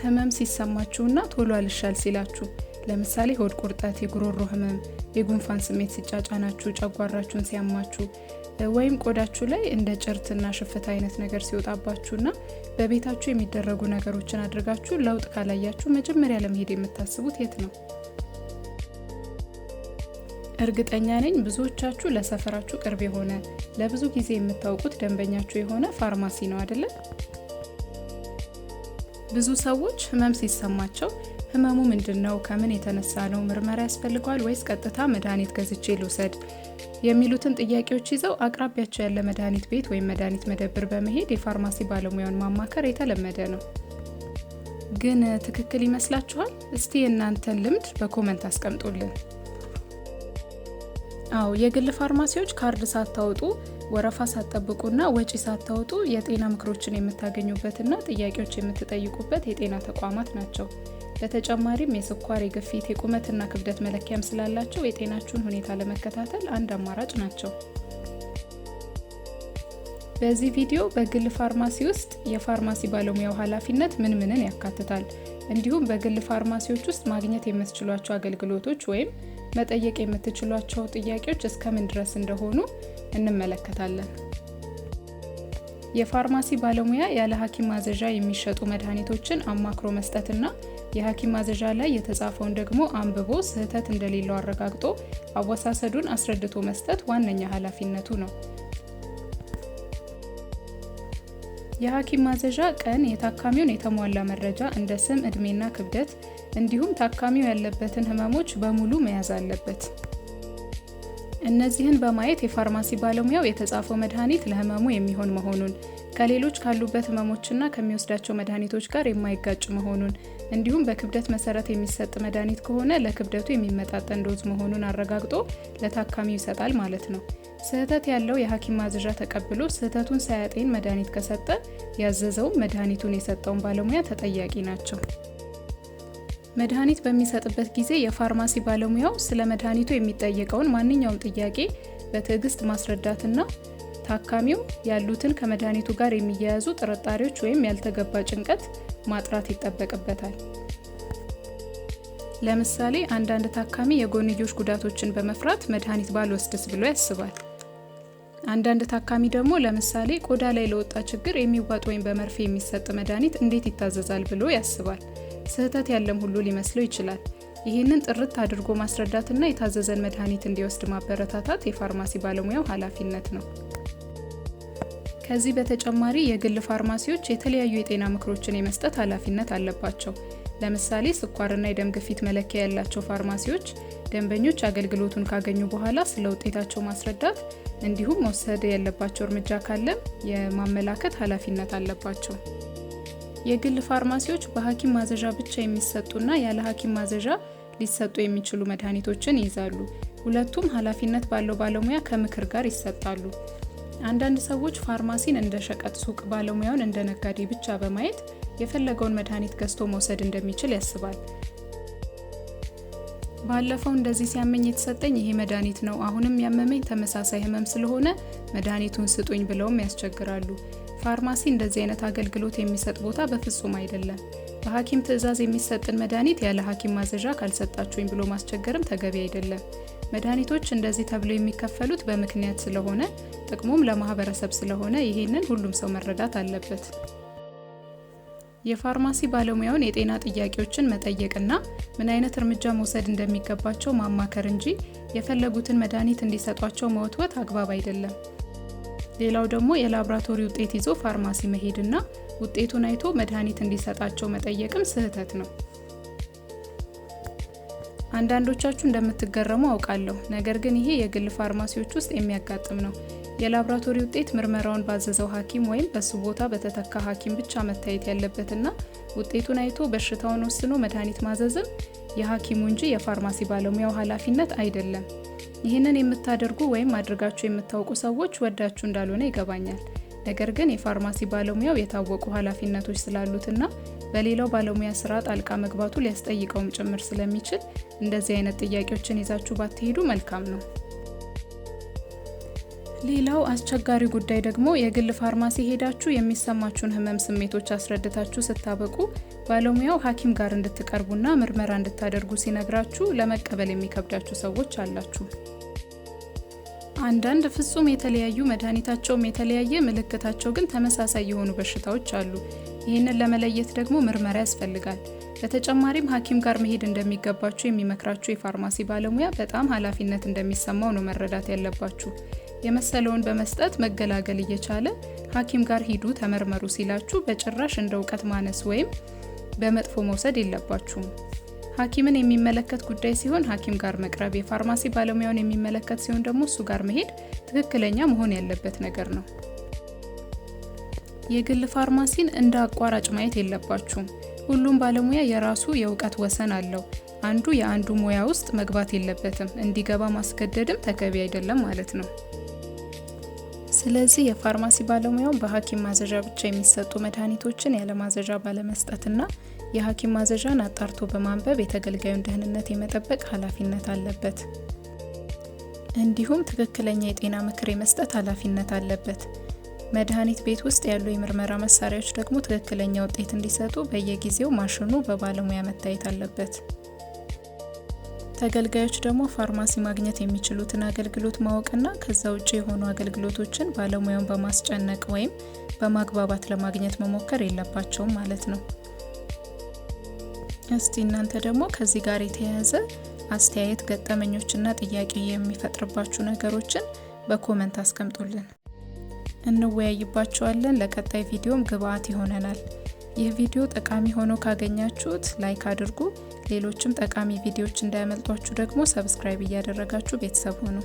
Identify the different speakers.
Speaker 1: ህመም ሲሰማችሁና ቶሎ አልሻል ሲላችሁ፣ ለምሳሌ ሆድ ቁርጠት፣ የጉሮሮ ህመም፣ የጉንፋን ስሜት ሲጫጫናችሁ፣ ጨጓራችሁን ሲያማችሁ ወይም ቆዳችሁ ላይ እንደ ጭርትና ሽፍታ አይነት ነገር ሲወጣባችሁና በቤታችሁ የሚደረጉ ነገሮችን አድርጋችሁ ለውጥ ካላያችሁ መጀመሪያ ለመሄድ የምታስቡት የት ነው? እርግጠኛ ነኝ ብዙዎቻችሁ ለሰፈራችሁ ቅርብ የሆነ፣ ለብዙ ጊዜ የምታውቁት ደንበኛችሁ የሆነ ፋርማሲ ነው አይደለ? ብዙ ሰዎች ህመም ሲሰማቸው ህመሙ ምንድን ነው? ከምን የተነሳ ነው? ምርመራ ያስፈልገዋል ወይስ ቀጥታ መድኃኒት ገዝቼ ልውሰድ? የሚሉትን ጥያቄዎች ይዘው አቅራቢያቸው ያለ መድኃኒት ቤት ወይም መድኃኒት መደብር በመሄድ የፋርማሲ ባለሙያውን ማማከር የተለመደ ነው። ግን ትክክል ይመስላችኋል? እስቲ የእናንተን ልምድ በ comment አስቀምጡልን። አዎ፣ የግል ፋርማሲዎች ካርድ ሳታወጡ፣ ወረፋ ሳትጠብቁና ወጪ ሳታወጡ የጤና ምክሮችን የምታገኙበትና ጥያቄዎች የምትጠይቁበት የጤና ተቋማት ናቸው። በተጨማሪም የስኳር፣ የግፊት፣ የቁመትና ክብደት መለኪያም ስላላቸው የጤናችሁን ሁኔታ ለመከታተል አንድ አማራጭ ናቸው። በዚህ ቪዲዮ በግል ፋርማሲ ውስጥ የፋርማሲ ባለሙያው ኃላፊነት ምን ምንን ያካትታል፣ እንዲሁም በግል ፋርማሲዎች ውስጥ ማግኘት የምትችሏቸው አገልግሎቶች ወይም መጠየቅ የምትችሏቸው ጥያቄዎች እስከምን ድረስ እንደሆኑ እንመለከታለን። የፋርማሲ ባለሙያ ያለ ሐኪም ማዘዣ የሚሸጡ መድኃኒቶችን አማክሮ መስጠትና የሐኪም ማዘዣ ላይ የተጻፈውን ደግሞ አንብቦ ስህተት እንደሌለው አረጋግጦ አወሳሰዱን አስረድቶ መስጠት ዋነኛ ኃላፊነቱ ነው። የሐኪም ማዘዣ ቀን የታካሚውን የተሟላ መረጃ እንደ ስም፣ እድሜና ክብደት እንዲሁም ታካሚው ያለበትን ህመሞች በሙሉ መያዝ አለበት። እነዚህን በማየት የፋርማሲ ባለሙያው የተጻፈው መድኃኒት ለህመሙ የሚሆን መሆኑን፣ ከሌሎች ካሉበት ህመሞችና ከሚወስዳቸው መድኃኒቶች ጋር የማይጋጭ መሆኑን፣ እንዲሁም በክብደት መሰረት የሚሰጥ መድኃኒት ከሆነ ለክብደቱ የሚመጣጠን dose መሆኑን አረጋግጦ ለታካሚው ይሰጣል ማለት ነው። ስህተት ያለው የሐኪም ማዘዣ ተቀብሎ ስህተቱን ሳያጤን መድኃኒት ከሰጠ ያዘዘውም መድኃኒቱን የሰጠውን ባለሙያ ተጠያቂ ናቸው። መድኃኒት በሚሰጥበት ጊዜ የፋርማሲ ባለሙያው ስለ መድኃኒቱ የሚጠየቀውን ማንኛውም ጥያቄ በትዕግስት ማስረዳትና ታካሚው ያሉትን ከመድኃኒቱ ጋር የሚያያዙ ጥርጣሬዎች ወይም ያልተገባ ጭንቀት ማጥራት ይጠበቅበታል። ለምሳሌ አንዳንድ ታካሚ የጎንዮሽ ጉዳቶችን በመፍራት መድኃኒት ባልወስድስ ብሎ ያስባል። አንዳንድ ታካሚ ደግሞ ለምሳሌ ቆዳ ላይ ለወጣ ችግር የሚዋጥ ወይም በመርፌ የሚሰጥ መድኃኒት እንዴት ይታዘዛል ብሎ ያስባል። ስህተት ያለም ሁሉ ሊመስለው ይችላል። ይህንን ጥርት አድርጎ ማስረዳትና የታዘዘን መድኃኒት እንዲወስድ ማበረታታት የፋርማሲ ባለሙያው ኃላፊነት ነው። ከዚህ በተጨማሪ የግል ፋርማሲዎች የተለያዩ የጤና ምክሮችን የመስጠት ኃላፊነት አለባቸው። ለምሳሌ ስኳርና የደም ግፊት መለኪያ ያላቸው ፋርማሲዎች ደንበኞች አገልግሎቱን ካገኙ በኋላ ስለ ውጤታቸው ማስረዳት እንዲሁም መውሰድ ያለባቸው እርምጃ ካለም የማመላከት ኃላፊነት አለባቸው። የግል ፋርማሲዎች በሐኪም ማዘዣ ብቻ የሚሰጡና ያለ ሐኪም ማዘዣ ሊሰጡ የሚችሉ መድኃኒቶችን ይይዛሉ። ሁለቱም ኃላፊነት ባለው ባለሙያ ከምክር ጋር ይሰጣሉ። አንዳንድ ሰዎች ፋርማሲን እንደ ሸቀጥ ሱቅ፣ ባለሙያውን እንደ ነጋዴ ብቻ በማየት የፈለገውን መድኃኒት ገዝቶ መውሰድ እንደሚችል ያስባል። ባለፈው እንደዚህ ሲያመኝ የተሰጠኝ ይሄ መድኃኒት ነው፣ አሁንም ያመመኝ ተመሳሳይ ህመም ስለሆነ መድኃኒቱን ስጡኝ ብለውም ያስቸግራሉ። ፋርማሲ እንደዚህ አይነት አገልግሎት የሚሰጥ ቦታ በፍጹም አይደለም። በሐኪም ትዕዛዝ የሚሰጥን መድኃኒት ያለ ሐኪም ማዘዣ ካልሰጣችሁኝ ብሎ ማስቸገርም ተገቢ አይደለም። መድኃኒቶች እንደዚህ ተብለው የሚከፈሉት በምክንያት ስለሆነ፣ ጥቅሙም ለማህበረሰብ ስለሆነ ይሄንን ሁሉም ሰው መረዳት አለበት። የፋርማሲ ባለሙያውን የጤና ጥያቄዎችን መጠየቅና ምን አይነት እርምጃ መውሰድ እንደሚገባቸው ማማከር እንጂ የፈለጉትን መድኃኒት እንዲሰጧቸው መወትወት አግባብ አይደለም። ሌላው ደግሞ የላብራቶሪ ውጤት ይዞ ፋርማሲ መሄድና ውጤቱን አይቶ መድኃኒት እንዲሰጣቸው መጠየቅም ስህተት ነው። አንዳንዶቻችሁ እንደምትገረሙ አውቃለሁ። ነገር ግን ይሄ የግል ፋርማሲዎች ውስጥ የሚያጋጥም ነው። የላብራቶሪ ውጤት ምርመራውን ባዘዘው ሐኪም ወይም በሱ ቦታ በተተካ ሐኪም ብቻ መታየት ያለበትና ውጤቱን አይቶ በሽታውን ወስኖ መድኃኒት ማዘዝም የሐኪሙ እንጂ የፋርማሲ ባለሙያው ኃላፊነት አይደለም። ይህንን የምታደርጉ ወይም አድርጋችሁ የምታውቁ ሰዎች ወዳችሁ እንዳልሆነ ይገባኛል። ነገር ግን የፋርማሲ ባለሙያው የታወቁ ኃላፊነቶች ስላሉትና በሌላው ባለሙያ ስራ ጣልቃ መግባቱ ሊያስጠይቀውም ጭምር ስለሚችል እንደዚህ አይነት ጥያቄዎችን ይዛችሁ ባትሄዱ መልካም ነው። ሌላው አስቸጋሪ ጉዳይ ደግሞ የግል ፋርማሲ ሄዳችሁ የሚሰማችሁን ህመም ስሜቶች አስረድታችሁ ስታበቁ ባለሙያው ሐኪም ጋር እንድትቀርቡና ምርመራ እንድታደርጉ ሲነግራችሁ ለመቀበል የሚከብዳችሁ ሰዎች አላችሁ። አንዳንድ ፍጹም የተለያዩ፣ መድኃኒታቸውም የተለያየ፣ ምልክታቸው ግን ተመሳሳይ የሆኑ በሽታዎች አሉ። ይህንን ለመለየት ደግሞ ምርመራ ያስፈልጋል። በተጨማሪም ሐኪም ጋር መሄድ እንደሚገባችሁ የሚመክራችሁ የፋርማሲ ባለሙያ በጣም ኃላፊነት እንደሚሰማው ነው መረዳት ያለባችሁ። የመሰለውን በመስጠት መገላገል እየቻለ ሐኪም ጋር ሂዱ ተመርመሩ ሲላችሁ በጭራሽ እንደ እውቀት ማነስ ወይም በመጥፎ መውሰድ የለባችሁም። ሐኪምን የሚመለከት ጉዳይ ሲሆን ሐኪም ጋር መቅረብ፣ የፋርማሲ ባለሙያውን የሚመለከት ሲሆን ደግሞ እሱ ጋር መሄድ ትክክለኛ መሆን ያለበት ነገር ነው። የግል ፋርማሲን እንደ አቋራጭ ማየት የለባችሁም። ሁሉም ባለሙያ የራሱ የእውቀት ወሰን አለው። አንዱ የአንዱ ሙያ ውስጥ መግባት የለበትም። እንዲገባ ማስገደድም ተገቢ አይደለም ማለት ነው። ስለዚህ የፋርማሲ ባለሙያው በሐኪም ማዘዣ ብቻ የሚሰጡ መድኃኒቶችን ያለ ማዘዣ ባለመስጠትና የሐኪም ማዘዣን አጣርቶ በማንበብ የተገልጋዩን ደህንነት የመጠበቅ ኃላፊነት አለበት። እንዲሁም ትክክለኛ የጤና ምክር የመስጠት ኃላፊነት አለበት። መድኃኒት ቤት ውስጥ ያሉ የምርመራ መሳሪያዎች ደግሞ ትክክለኛ ውጤት እንዲሰጡ በየጊዜው ማሽኑ በባለሙያ መታየት አለበት። ተገልጋዮች ደግሞ ፋርማሲ ማግኘት የሚችሉትን አገልግሎት ማወቅና ከዛ ውጭ የሆኑ አገልግሎቶችን ባለሙያውን በማስጨነቅ ወይም በማግባባት ለማግኘት መሞከር የለባቸውም ማለት ነው። እስቲ እናንተ ደግሞ ከዚህ ጋር የተያያዘ አስተያየት፣ ገጠመኞችና ጥያቄ የሚፈጥርባችሁ ነገሮችን በ comment አስቀምጡልን፣ እንወያይባቸዋለን። ለቀጣይ ቪዲዮም ግብአት ይሆነናል። ይህ ቪዲዮ ጠቃሚ ሆኖ ካገኛችሁት like አድርጉ። ሌሎችም ጠቃሚ ቪዲዮዎች እንዳያመልጧችሁ ደግሞ subscribe እያደረጋችሁ ቤተሰብ ሁኑ።